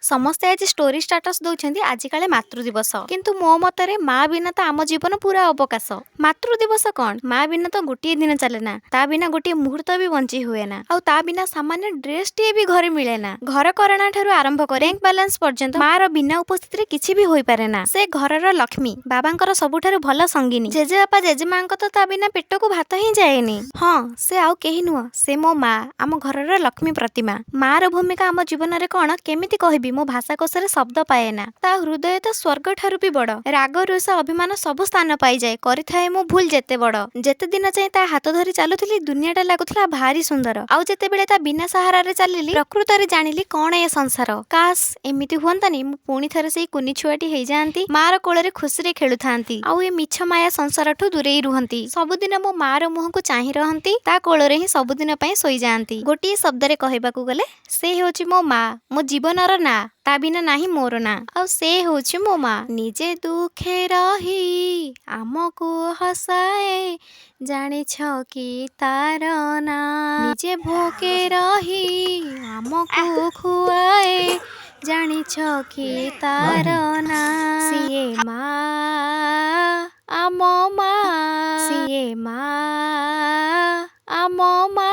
ସମସ୍ତେ ଆଜି story status ଦେଉଛନ୍ତି ଆଜି କାଳେ ମାତୃ ଦିବସ, କିନ୍ତୁ ମୋ ମତରେ ମା ବିନା ତ ଆମ ଜୀବନ ପୁରା ଅବକାଶ। ମାତୃ ଦିବସ କଣ, ମା ବିନା ତ ଗୋଟିଏ ଦିନ ଚାଲେ ନା, ତା ବିନା ଗୋଟିଏ ମୁହୂର୍ତ୍ତ ବି ବଞ୍ଚି ହୁଏ ନା, ଆଉ ତା ବିନା ସାମାନ୍ୟ ଡ୍ରେସଟିଏ ବି ଘରେ ମିଳେ ନା। ଘର କରଣା ଠାରୁ ଆରମ୍ଭ କରି ବ୍ୟାଙ୍କ ବାଲାନ୍ସ ପର୍ଯ୍ୟନ୍ତ ମାର ବିନା ଉପସ୍ଥିତିରେ କିଛି ବି ହୋଇପାରେ ନା। ସେ ଘରର ଲକ୍ଷ୍ମୀ, ବାବାଙ୍କର ସବୁଠାରୁ ଭଲ ସଙ୍ଗିନୀ, ଜେଜେବାପା ଜେଜେମାଙ୍କ ତ ତା ବିନା ପେଟକୁ ଭାତ ହିଁ ଯାଏନି। ହଁ, ସେ ଆଉ କେହି ନୁହଁ, ସେ ମୋ ମା, ଆମ ଘରର ଲକ୍ଷ୍ମୀ ପ୍ରତିମା। ମାର ଭୂମିକା ଆମ ଜୀବନରେ କଣ କେମିତି କହିବି, ମୋ ଭାଷାକୋଷରେ ଶବ୍ଦ ପାଏ ନା। ତା ହୃଦୟ ତ ସ୍ୱର୍ଗ ଠାରୁ ବି ବଡ, ରାଗ ରୁଷା ଅଭିମାନ ସବୁ ସ୍ଥାନ ପାଇଯାଏ, କରିଥାଏ ମୁଁ ଭୁଲ ଯେତେ ବଡ। ଯେତେ ଦିନ ଯାଏଁ ତା ହାତ ଧରି ଚାଲୁଥିଲି ଦୁନିଆଟା ଲାଗୁଥିଲା ଭାରି ସୁନ୍ଦର, ଆଉ ଯେତେବେଳେ ତା ବିନା ସାହାରାରେ ଚାଲିଲି ପ୍ରକୃତରେ ଜାଣିଲି କଣ ଏ ସଂସାର। କାଶ ଏମିତି ହୁଅନ୍ତାନି, ମୁଁ ପୁଣି ଥରେ ସେଇ କୁନି ଛୁଆଟି ହେଇଯାଆନ୍ତି, ମାର କୋଳରେ ଖୁସିରେ ଖେଳୁଥାନ୍ତି, ଆଉ ଏ ମିଛ ମାୟା ସଂସାରଠୁ ଦୂରେଇ ରୁହନ୍ତି। ସବୁଦିନ ମୋ ମାର ମୁହଁକୁ ଚାହିଁ ରହନ୍ତି, ତା କୋଳରେ ହିଁ ସବୁଦିନ ପାଇଁ ଶୋଇଯାଆନ୍ତି। ଗୋଟିଏ ଶବ୍ଦରେ କହିବାକୁ ଗଲେ ସେ ହେଉଛି ମୋ ମା, ମୋ ଜୀବନର ନା, ତା ବିନା ନାହିଁ ମୋର ନା, ଆଉ ସେ ହେଉଛି ମୋ ମା। ନିଜେ ଦୁଃଖେ ରହି ଆମକୁ ହସାଏ, ଜାଣିଛ କି ତାର ନା? ନିଜେ ଭୋକେ ରହି ଆମକୁ ଖୁଆଏ, ଜାଣିଛ କି ତାର ନା? ସିଏ ମା, ଆମ ମା, ସିଏ ମା, ଆମ ମା। ସିଏ ମା, ଆମ ମା।